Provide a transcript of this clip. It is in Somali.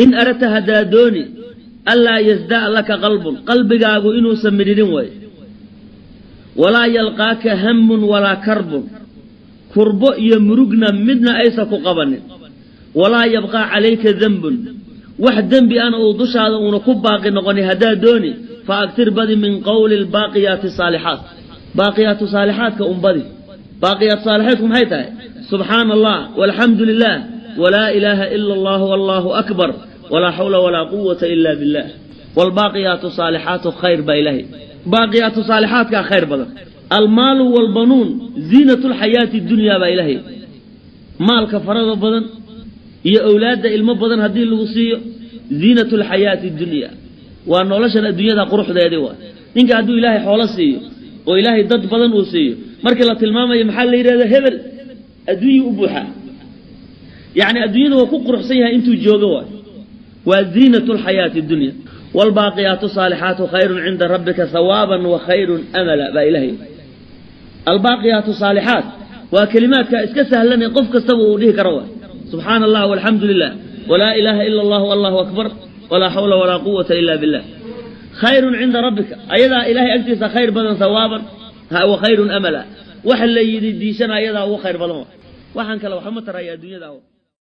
In aradta haddaa dooni anlaa yasda'a laka qalbun, qalbigaagu inuusan midhidhin waayo, walaa yalqaaka hamun walaa karbun, kurbo iyo murugna midna aysan ku qabanin, walaa yabqaa calayka dembun, wax dembi ana uu dushaada uuna ku baaqi noqonin haddaa dooni, fa aktir badi min qowli albaaqiyaati saalixaat, baaqiyaatu saalixaadka un badi. Baaqiyaatu saalixaadku maxay tahay? Subxaana Allah walxamdu lilah walaa ilaaha ila allah wallahu akbar walaa xawla walaa quwata ila billah. Waalbaaqiyaatu saalixaatu khayr baa ilaahay, baaqiyaatu saalixaadkaa khayr badan. Almaalu waalbanuun ziinatu lxayaati dunya baa ilaahay. Maalka farada badan iyo owlaadda ilmo badan haddii lagu siiyo, ziinatu lxayaati dunya waa noloshan adduunyada quruxdeedii. Waa ninka hadduu ilaahay xoolo siiyo oo ilaahay dad badan uu siiyo, markii la tilmaamayo maxaa la yidhahda? Hebel adduunyii u buuxaa, yacni adduunyada waa ku quruxsan yahay intuu joogo. Waay waa ziinatu lxayaati dunya. Waalbaaqiyaatu saalixaatu khayrun cinda rabbika hawaaban wa khayrun amala baa ilahay. Albaaqiyaatu saalixaat waa kelimaadka iska sahlan ee qof kastaba uu dhihi karo. Waay subxaana allah walxamdu lilah walaa ilaaha ila allahu allahu akbar walaa xawla walaa quwata ila billah. Khayrun cinda rabbika, ayadaa ilahay agtiisa khayr badan, hawaaban wa khayrun amala, waxa la yidhi diishana ayadaa ugu khayr badan. Waxaan kale waxba ma taraya adduunyada.